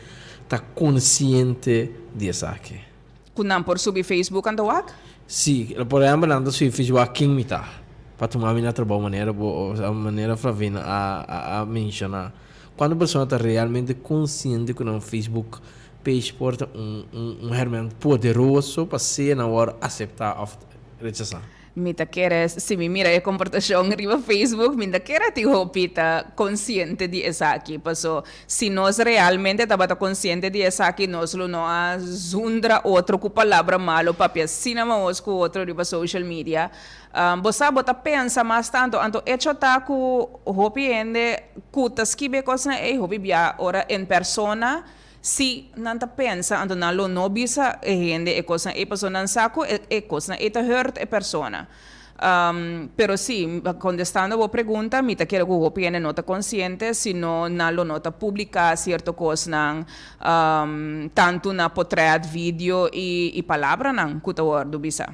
ta konsiente di esaki? Ku nan por subi Facebook anto wak? Si, por ehempel nan ta subi Facebook wak ken mi ta pa tuma mi na trabou manera bo manera Flavina a a menshoná. Kuantu persona ta realmente konsiente ku nan Facebook Page por ta un un herment poderoso pa sea nan wòrdu aseptá òf rechasá. Mi ta kere, si mi mira e komportashon riba Facebook, mi ta kere tin hopi ta konsiente di esaki. Paso, si nos realmente tabata konsiente di esaki, nos lo no a zundra otro ku palabra malo, papia asina mahos ku otro riba social media. Bo sa, bo ta pensa mas tantu. Anto echo ta ku hopi hende ku ta skibi e kosnan ei, hopi bia ora en persona, Si nan ta pensa, anto nan lo no bisa e hende e kosnan ei, pasobra nan sa ku e kosnan ei ta hurt e persona. Pero si, kontestando bo pregunta, mi ta kere ku hopi hende no ta konsiente, sino nan lo no ta publiká sierto kosnan, tantu na potrèt, video i palabranan ku ta wòrdu bisá.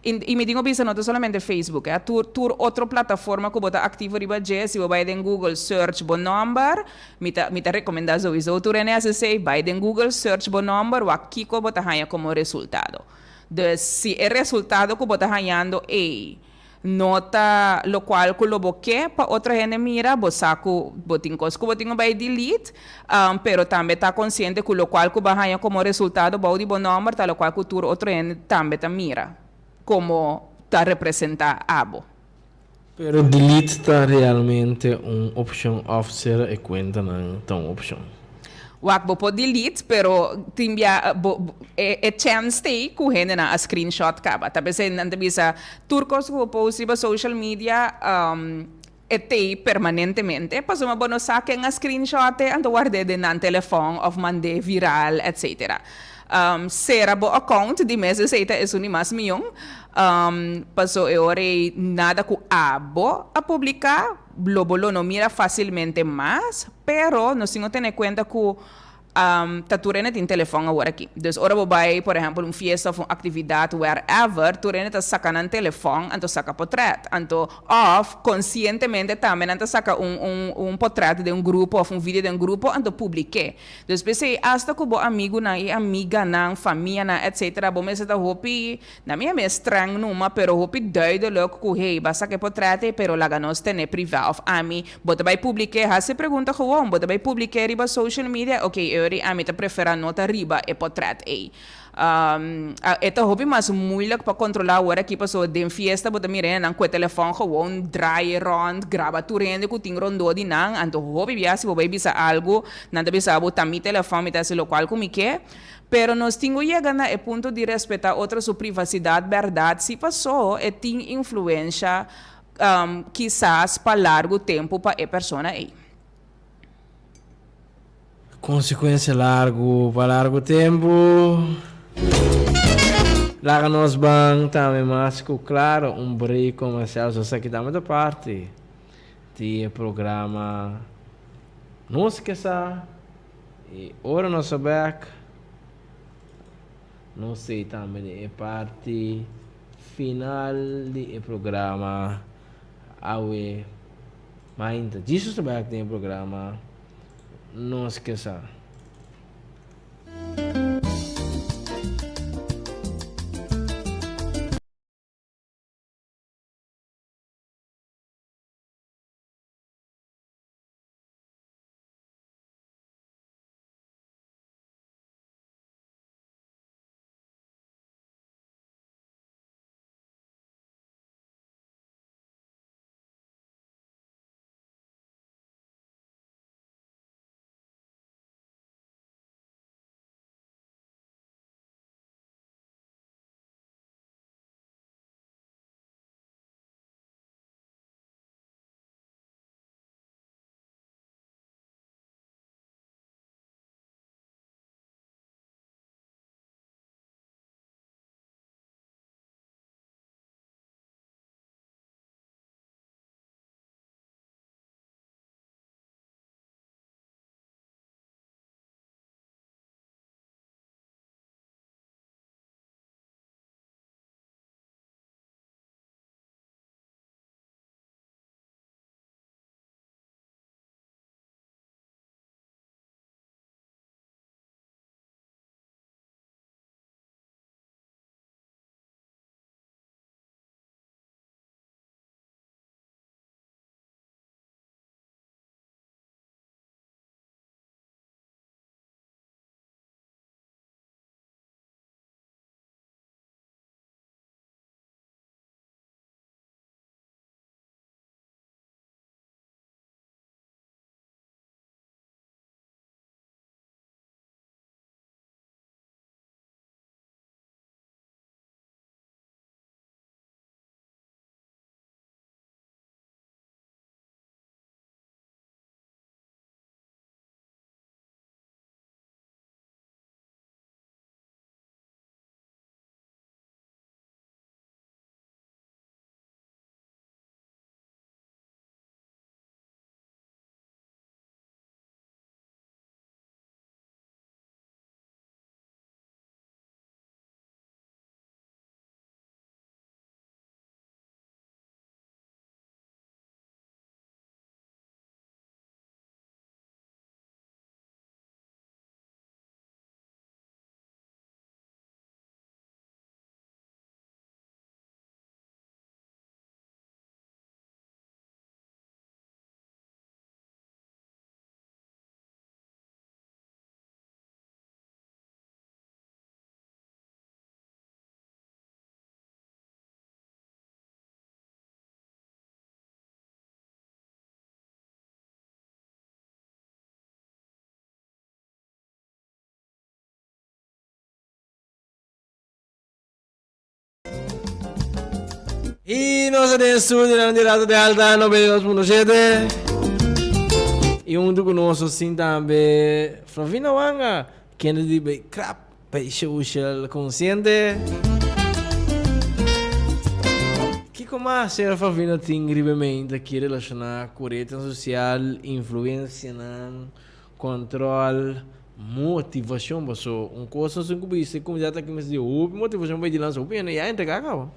I mi tin ku bisa no ta solamente Facebook eh, tur tur otro plataforma ku bo ta aktivo riba dje, si bo bai den Google search bo nòmber, mi ta mi ta rekomendá souiso tur hende hasi esei, bai den Google search bo nòmber wak kiko bo ta haña komo resultado. Dus si e resultado ku bo ta hañando ei. no ta lokual ku lo bo ke pa otro hende mira, bo sa ku bo tin kos ku bo tin ku bai delete, pero tambe ta konsiente ku lokual ku bo a haña komo resultado bou di bo nòmber ta lokual ku tur otro hende tambe ta mira komo ta representá abo. Pero delete ta realmente un opcion of cera e cuentanan ta un opcion? Wak bo por delete pero tin bia bo e chance t'ey cu hendenan a screenshot caba. Ta pesey nan ta bisa tur cos cu bo post riba social media e t'ey permanentemente pasobra bo no sa ken a screenshot e anto ward'e den nan telefon of mand'e viral etc. Cera bo account di mes esey ta esun di mas miyon. Paso e ora ei nada ku abo a publiká lo bo lo no mira fásilmente mas, pero nos tin ku tene kuenta ku ta tur hende tin telefòn awor aki. Dus ora bo bai por ehèmpel un fiesta òf un aktividat wherever, tur hende ta saka nan telefòn anto saka potrèt. Anto òf konsientemente tambe nan ta saka un un un potrèt den un grupo òf un video den un grupo anto publik'é. Dus p'esei asta ku bo amigunan i amiganan, famianan etcetera bo mester ta hopi Na mi a mes streng numa pero hopi duidelijk ku hey ba saka e potret ei pero laga nos tene priva of ami bo ta bai publike hasi e pregunta gewoon bo ta bai publike riba social media ok euri ami ta prefera no ta riba e potret ei e ta hopi mas moeilijk pa kontrola awor aki pasobra den fiesta bo ta mira hendenan ku e telefon gewoon draai rond graba tur hende ku tin rondó di nan anto hopi bia si bo bai bisa algu nan ta bisa bo ta mi telefon mi ta hasi lokual ku mi ke. Pero nos tin ku yega na e punto di respetá otro su privasidat bèrdat si pasó e tin influensha kisas pa largu tempu pa e persona ei. Konsekuensia largu pa largu tempu. Laga nos ban tambe mas ku klaro un break komersial so esaki tambe ta parti di e programa Nos Ke Sa. I ora nos a bek, nos sei tambe den e parti final di e programa awe mainta. Djis nos a bek den e programa Nos Ke Sa. Y nos ta den studionan di Radio Delta 92.7. Y hunto cu nos nos tin tambe Flavina Wanga, kende di bay krap bay social consciente. Kico mas señora Flavina tin riba e mente aki relaciona cu rednan social, influencianan, control, motivacion? Paso un cos nos tin cu bisa e comunidad aki mester di hopi motivacion pa e dilanti, hopi hende ya entrega caba.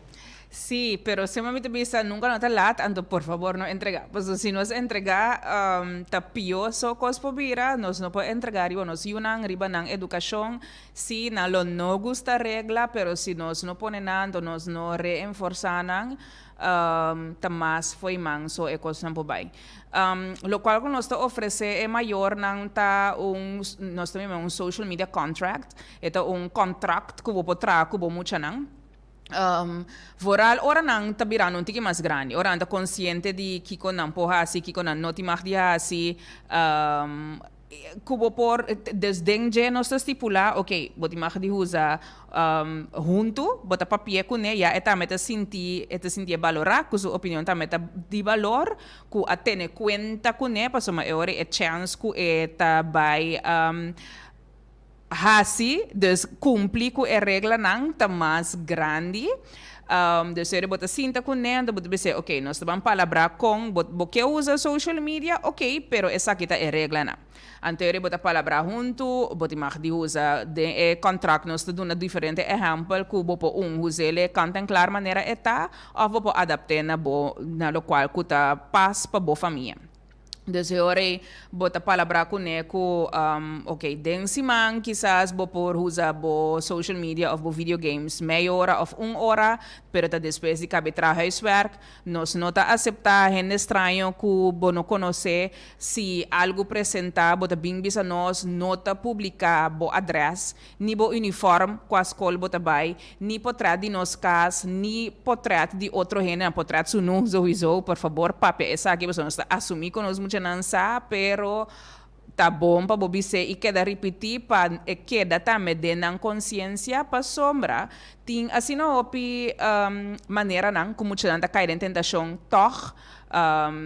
Sí, pero semper mi ta bisa nunca no ta laat, anto por favor no entrega. Pasobra si nos entrega ta pio so cos por bira, nos no por entrega riba nos yunan, riba nan educacion. Sí, nan lo no gusta regla, pero si nos no pone nan, anto nos no reenforsa nan, ta mas fo'i man so e cosnan por bay. Locual cu nos ta ofrece e mayornan ta un, nos ta yama un social media contract, e ta un contract cu bo por traha cu bo muchanan. Vooral ora nan ta birando un tiki mas grandi, ora nan ta konsiente di kiko nan por hasi, kiko nan no tin mag di hasi, ku bo por, dus den dje nos ta stipulá, oke, bo tin mag di usa huntu, bo ta papia kuné, ya e tambe ta sinti, e ta sintié balorá, ku su opinion tambe ta di balor, ku a tene kuenta kuné, pasobra e ora e chèns ku e ta bai Hasi, dus kumpli ku e reglanan ta mas grandi. Dus ora bo ta sinta ku ne, anto bo ta bis'é, ok, nos ta ban palabrá kon bo bo ke usa social media, ok, pero esaki ta e reglanan. Anto ora bo ta palabrá huntu, bo tin mag di usa den e kontrakt nos ta duna diferente ehèmpel ku bo por un us'é kant en klar manera e ta òf bo por adapt'é na bo na lokual ku ta pas pa bo famia. Dus e ora ei bo ta palabrá kuné ku, ok, den siman kisas bo por usa bo social media òf bo video games mei ora òf un ora, pero ta despues di kabe traha huiswerk. Nos no ta aseptá hende straño ku bo no konosé. Si algu presentá bo ta bin bisa nos, no ta publiká bo adrès ni bo uniform kua skol bo ta bai, ni potret di nos kas, ni potret di otro hendenan, potret sunú souiso, por fabor papia esaki pasobra nos ta asumí ku nos muchanan sa, pero ta bon pa bo bis'é i keda ripití pa e keda tambe den nan konsiensia pasobra tin asina hopi maneranan ku muchanan ta kai den tentashon tòg.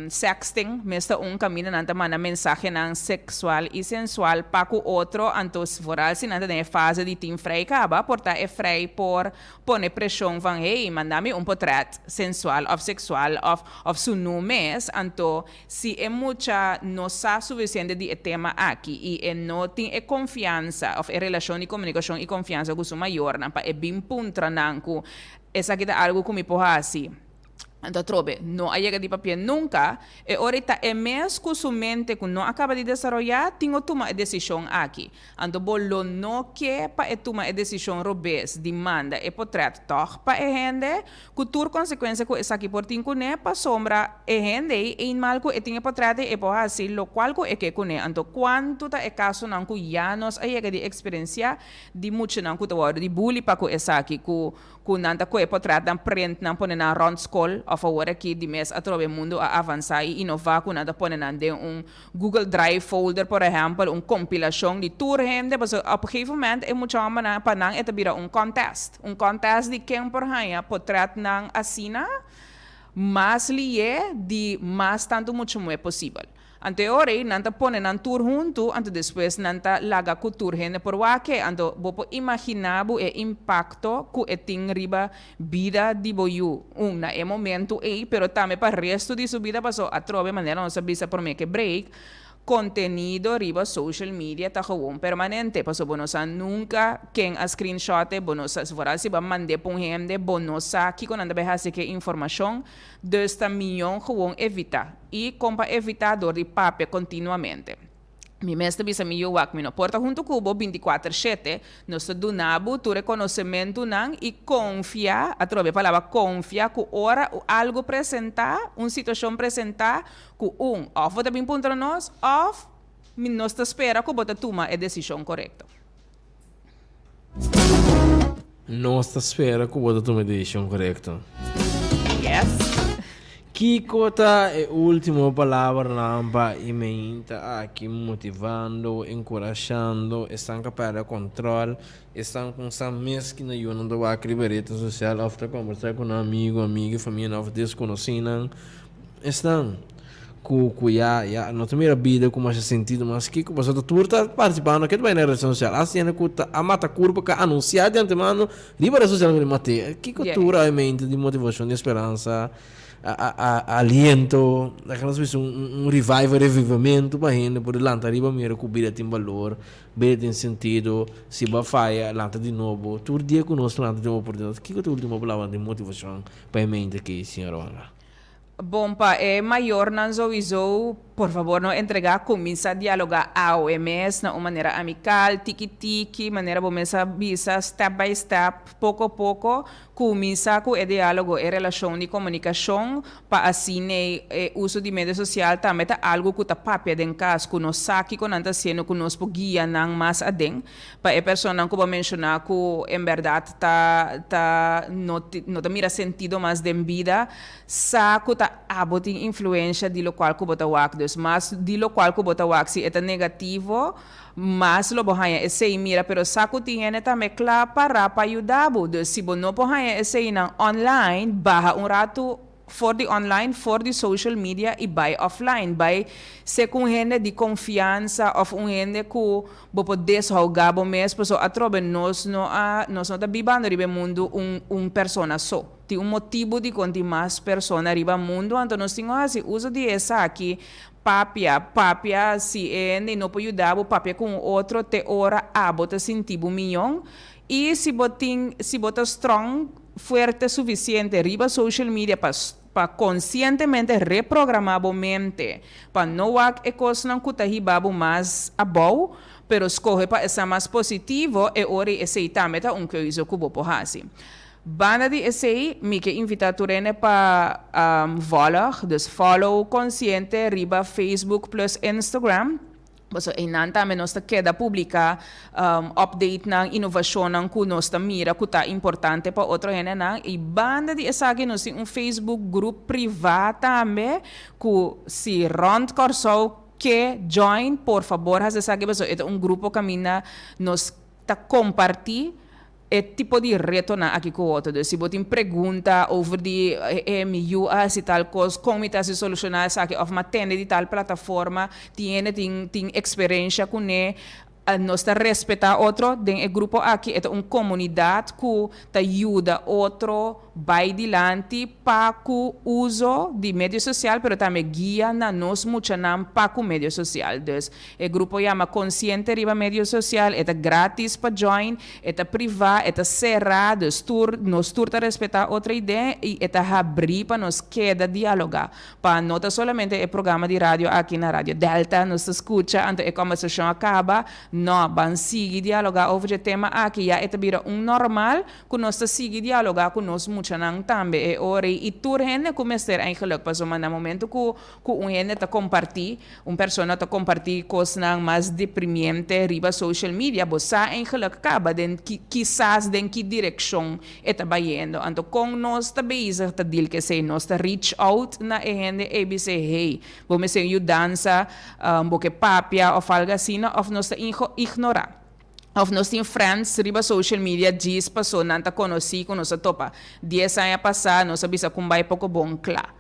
Sexting mes ta un kaminda nan ta manda mensahenan seksual i sensual pa ku otro, anto vooral si nan ta den e fase di tin frei kaba, por ta e frei por pone preshon van hey, manda mi un potret sensual òf seksual òf òf su nu mes, anto si e mucha no sa sufisiente di e tema aki i e no tin e konfiansa òf e relashon di komunikashon i konfiansa ku su mayornan pa e bin puntra nan ku esaki ta algu ku mi por hasi. Anto atrobe, no a yega di papia nunka, e ora ei ta e mes ku su mente ku no a kaba di desaroyá tin o tuma e desishon aki. Anto bo lo no ke pa e tuma e desishon robes di manda e potrèt tòg pa e hende, ku tur konsekuensia ku esaki por tin kuné, pasobra e hende ei eenmaal ku e tin e potrèt ei e por hasi lokual ku e ke kuné. Anto kuantu ta e kasonan ku ya nos a yega di eksperensiá di muchanan ku ta wòrdu di bully pa ku esaki, ku Ku nan ta koe potretnan, print nan, pone nan rond skol of awor aki di mes atrobe mundu a avansa i inova ku nan ta pone nan den un Google Drive folder por ehempel, un kompilashon di tur hende pasobra op gegeven moment e mucha hombernan pa nan e ta bira un contest, un contest di ken por haña potretnan asina mas lié di mas tantu mucha muhé posibel. Anto e ora ei nan ta pone nan tur huntu, anto despues nan ta laga ku tur hende por wak e. Anto bo por imaginá bo e impakto ku e tin riba bida di bo yu, un, na e momentu ei, pero tambe pa restu di su bida, pasobra atrobe manera nos a bisa promé ku e break, kontenido riba social media ta gewoon permanente, pasobra bo no sa nunka ken a screenshot e, bo no sa, vooral si bo a mand'é pa un hende, bo no sa kiko nan ta bai hasi ku e informashon, dus ta mihó gewoon evitá. I kon pa evitá dor di papia kontinuamente. Mi mes ta bisa mi yu wak mi no por ta huntu ku bo bintikuater shete, nos ta duna bo tur e konosementunan i konfia, atrobe e palabra konfia, ku ora algu presentá, un situashon presentá, ku un òf bo ta bin puntra nos òf mi nos ta spera ku bo ta tuma e desishon korekto. Nos ta spera ku bo ta tuma e desishon korekto. Yes. Kiko ta e último palabranan pa e meinta aki motivando, enkurashando esnan ku a pèrdè kòntròl, esnan ku sa mes ki na yunan ta wak riba retnan sosial òf ta kòmbersá ku nan amigu, amiga, famianan òf deskonosínan, esnan ku ku ya ya no ta mira bida ku masha sentido mas kiko pasobra tur ta partisipando ke ta bai na retnan sosial asta hende ku ta a mata kurpa ka anunsiá di antemano riba ret sosial ku di mat'é kiko tur a e meinta di motivashon di speransa aliento, laga nos bisa un revival, revivamento pa hende por lanta riba mira ku bida tin balor, bida tin sentido, si bo a faya lanta di nobo, tur dia ku nos lanta tin un oportunidat. Kiko ta ultimo palabra di motivashon pa e mente aki, señora Wanga? Bon, pa e mayornan souiso, por fabor no entregá, kuminsá dialogá awe mes na un manera amikal, tiki tiki, manera bo mes a bisa, step by step, poko poko, Kuminsá ku e diálogo, e relashon di komunikashon, pa asina e uso di medio sosial tambe ta algu ku ta papia den kas, ku nos sa kiko nan ta hasiendo, ku nos por guia nan mas aden. Pa e personanan ku bo a menshoná ku en bèrdat ta ta no no ta mira sentido mas den bida, sa ku ta abo tin influensha di lokual ku bo ta wak. Dus mas di lokual ku bo ta wak, si e ta negativo, Mas lo bo haña esei mira pero sa ku tin hende tambe kla pará pa yuda bo. Dus si bo no por haña eseinan online, baha un ratu for di online, for di social media i bai offline. Bai se ku un hende di konfiansa òf un hende ku bo por deshougá bo mes pasobra atrobe nos no a nos no ta bibando riba e mundu un un persona so. Tin un motibu dikon tin mas persona riba mundu anto nos tin ku hasi uso di esaki Papia, papia, si e hende no por yuda bo, papia ku un otro te ora abo ta sinti bo miyon. I si bo tin, si bo ta strong, fuerte sufisiente riba social media pa pa konsientemente reprogramá bo mente pa no wak e kosnan ku ta hiba bo mas abou, pero skohe pa esnan mas positivo, e ora ei esei tambe ta un keuze ku bo por hasi. Banda di esei, mi ke invitá tur hende pa vòlg, dus follow Konsiente riba Facebook plus Instagram. Pasobra einan tambe nos ta keda publiká updatenan, inovashonnan ku nos ta mira ku ta importante pa otro hendenan. I banda di esaki nos tin un Facebook group privá tambe ku si rònt Kòrsou ke join, por fabor hasi esaki pasobra e ta un grupo kaminda nos ta kompartí e tipo di retonan aki ku otro. Dus si bo tin pregunta over di e mi yu a hasi tal kos, kon mi ta hasi solushoná esaki òf mi a tende di tal plataforma, tin hende tin tin eksperensha kuné, nos ta respetá otro den e grupo aki. E ta un komunidat ku ta yuda otro bai dilanti pa ku uso di medio sosial pero tambe guia na nos muchanan pa ku medio sosial. Dus e grupo yama Konsiente riba medio sosial, e ta gratis pa join, e ta privá, e ta será, dus tur nos tur ta respetá otro idea i e ta habrí pa nos keda dialogá. Pa no ta solamente e programa di radio aki na Radio Delta nos ta skucha anto e kòmbersashon a kaba, no, ban sigui dialogá over dje tema aki, ya e ta bira un normal Ku nos ta sigui dialogá ku nos muchanan tambe e ora ei i tur hende ku mester eigenlijk pasobra na momento ku ku un hende ta kompartí, un persona ta kompartí kosnan mas deprimiente riba social media bo sa eigenlijk kaba den ki kisas den ki direkshon e ta bayendo. Anto kon nos ta bezig ta deal ku esei? Nos ta reach out na e hende ei bis'é hey bo mester un yudansa, bo ke papia òf algu asina òf nos ta ignorá? Of nos tin friends riba social media djis paso nan ta konosí ku nos a topa dies aña pasá, nos a bisa kun bai poko bon kla.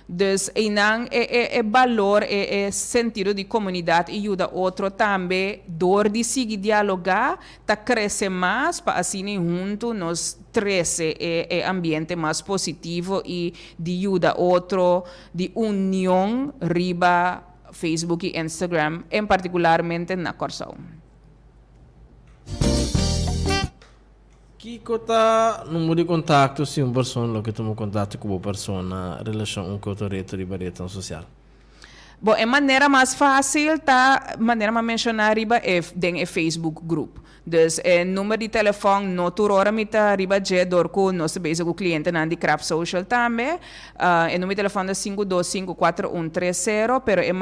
Dus einan e e e balor, e e sentido di komunidat i yuda otro tambe dor di sigui dialogá ta krese mas pa asina i huntu nos trese e e ambiente mas positivo i di yuda otro, di union riba Facebook i Instagram en partikularmente na Kòrsou. Kiko ta numero di kontakto si un persona lo ke tuma kontakto ku bo persona relashon un ku otro reto riba retnan sosial? Bo, e manera mas fásil ta manera mi a menshoná riba e den e Facebook group. Dus e number di telefòn no tur ora mi ta riba dje dor ku nos ta bezig ku klientenan di Craft Social tambe. E number di telefòn ta 5254130 pero e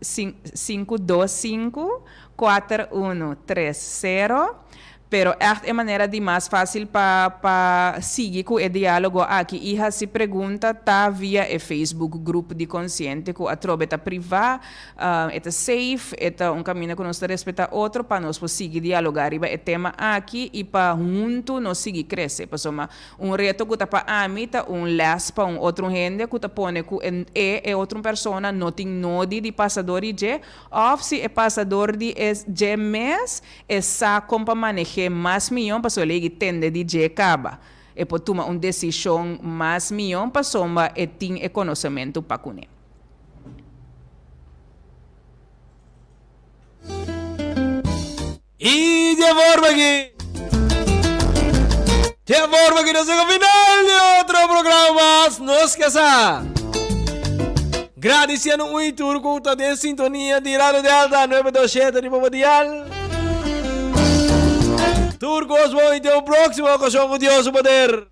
525 4130. Pero ègt e manera di mas fásil pa pa sigui ku e diálogo aki i hasi pregunta ta via e Facebook group di Konsiente ku atrobe ta privá, e ta safe, e ta un kaminda ku nos ta respetá otro pa nos por sigui dialogá riba e tema aki i pa huntu nos sigui krese. Pasobra un reto ku ta pa ami ta un lès pa un otro hende ku ta pone ku e e otro persona no tin nodi di pasa dor di dje òf si e pasa dor di e dje mes E sa kon pa maneh'é mas mihó pasobra el a yegi tende di dje kaba. E por tuma un desishon mas mihó pasobra e tin e konosementu pa kuné. I di e forma aki, di e forma aki nos yega final di otro programa mas Nos Ke Sa. Gradisiendo un i tur ku ta den sintonia di Radio Delta 927 riba bo dial. Tur kos bon i te un próksimo okashon ku Dios su poder.